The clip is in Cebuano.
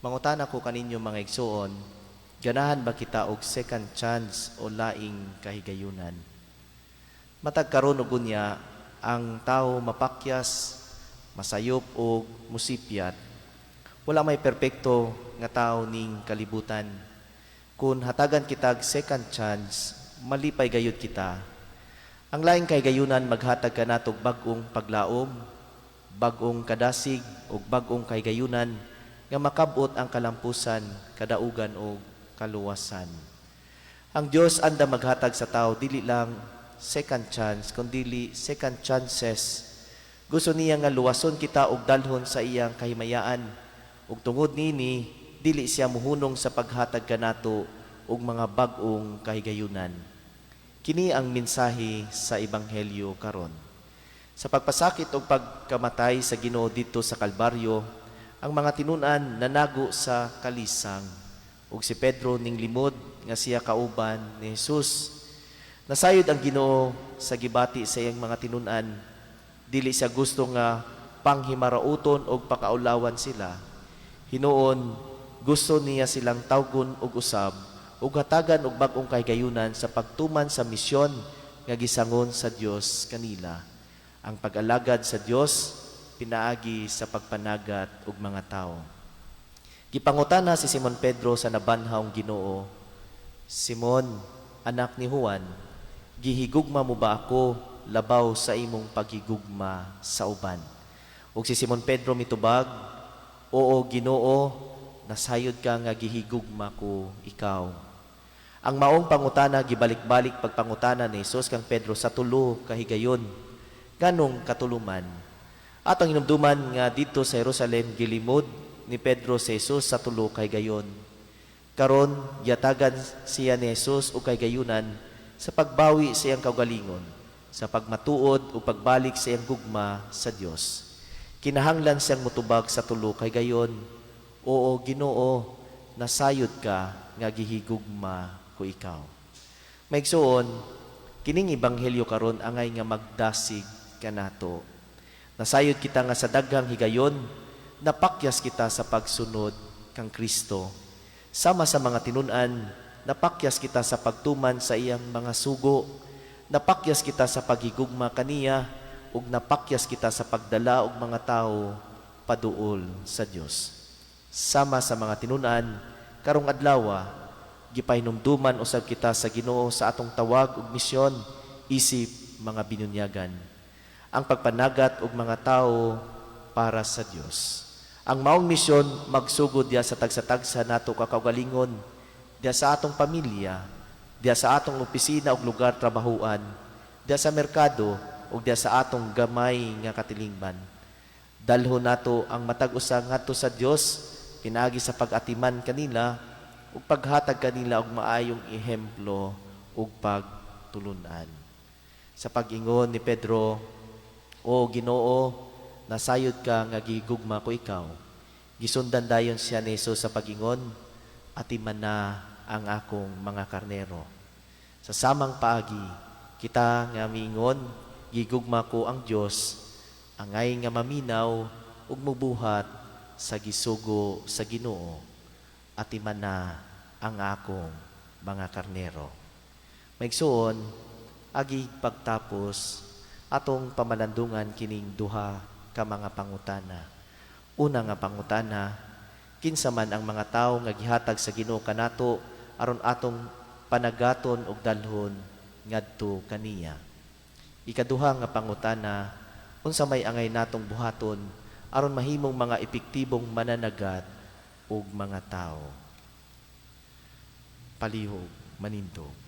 Mangutana ko kaninyo, mga igsuon, ganahan ba kita og second chance o laing kahigayunan? Matag karon ug unya, ang tao mapakyas, masayop og musipyat. Wala may perpekto nga tao ning kalibutan. Kung hatagan kitag second chance, malipay gayud kita. Ang laing kahigayunan maghatag kanatog bag-ong paglaom, bag-ong kadasig ug bag-ong kahigayunan nga makab-ot ang kalampusan, kadaugan ug kaluwasan. Ang Dios andam maghatag sa tao dili lang second chance kundili second chances. Gusto niya nga luwason kita og dalhon sa iyang kahimayaan. Ug tungod nini, dili siya muhunong sa paghatag kanato og mga bag-ong kahigayunan. Kini ang mensahe sa ebanghelyo karon. Sa pagpasakit og pagkamatay sa Ginoo didto sa Kalbaryo, ang mga tinun-an nanago sa kalisang ug si Pedro ninglimod nga siya kauban ni Jesus. Nasayod ang Ginoo sa gibati sa iyang mga tinun-an. Dili siya gusto nga panghimarauton og pakaulawan sila. Hinuon, gusto niya silang tawgon og usab ug hatagan og bag-ong kahigayunan sa pagtuman sa misyon nga gisangon sa Dios kanila. Ang pag-alagad sa Dios pinaagi sa pagpanagat og mga tawo. Gipangutana si Simon Pedro sa nabanhawng Ginoo, "Simon, anak ni Juan, gihigugma mo ba ako labaw sa imong paghigugma sa uban?" Ug si Simon Pedro mitubag, "Oo, Ginoo, nasayod ka nga gihigugma ko ikaw." Ang maong pangutana gibalik-balik pagpangutana ni Jesus kang Pedro sa tulo ka higayon. Nganong katuluman? Atong hinumduman nga didto sa Jerusalem gilimod ni Pedro si Jesus sa tulo ka higayon. Karon gihatagan siya ni Jesus og kahigayunan sa pagbawi sa iyang kaugalingon, sa pagmatuod ug pagbalik sa iyang gugma sa Dios. Kinahanglan siyang mutubag sa tulo ka higayon, "Oo, Ginoo, nasayod ka nga gihigugma ko ikaw." Mga igsuon, kining ebanghelyo karon angay nga magdasig kanato. Nasayod kita nga sa daghang higayon, napakyas kita sa pagsunod kang Kristo. Sama sa mga tinun-an, napakyas kita sa pagtuman sa iyang mga sugo, napakyas kita sa paghigugma kaniya, ug napakyas kita sa pagdala og mga tawo paduol sa Dios. Sama sa mga tinun-an, karong adlaw, gipahinumduman usab kita sa Ginoo sa atong tawag ug misyon isip mga binunyagan. Ang pagpanagat og mga tawo para sa Dios. Ang maong misyon magsugod diya sa tagsa-tagsa nato ka kaugalingon, diya sa atong pamilya, diya sa atong opisina ug lugar trabahuan, diya sa merkado ug diya sa atong gamay nga katilingban. Dalhon nato ang matag usa ngadto sa Dios pinaagi sa pag-atiman kanila ug paghatag kanila og maayong ehemplo ug pagtulunan. Sa pag-ingon ni Pedro, "O Ginoo, nasayod ka nga gigugma ko ikaw." Gisundan dayon siya ni Jesus sa pag-ingon, "Atiman na ang akong mga karnero." Sa samang paagi, kita nga miingon, "Gigugma ko ang Dios," angay nga maminaw ug mubuhat sa gisugo sa Ginoo. "Atiman na ang akong mga karnero." Mga igsuon, agi pagtapos, atong pamalandungan kining duha ka mga pangutana. Una nga pangutana, kinsa man ang mga tawo nga gihatag sa Ginoo kanato aron atong panagaton ug dalhon ngadto kaniya? Ikaduha nga pangutana, unsa may angay natong buhaton aron mahimong mga epektibong mananagat og mga tawo? Palihog manindog.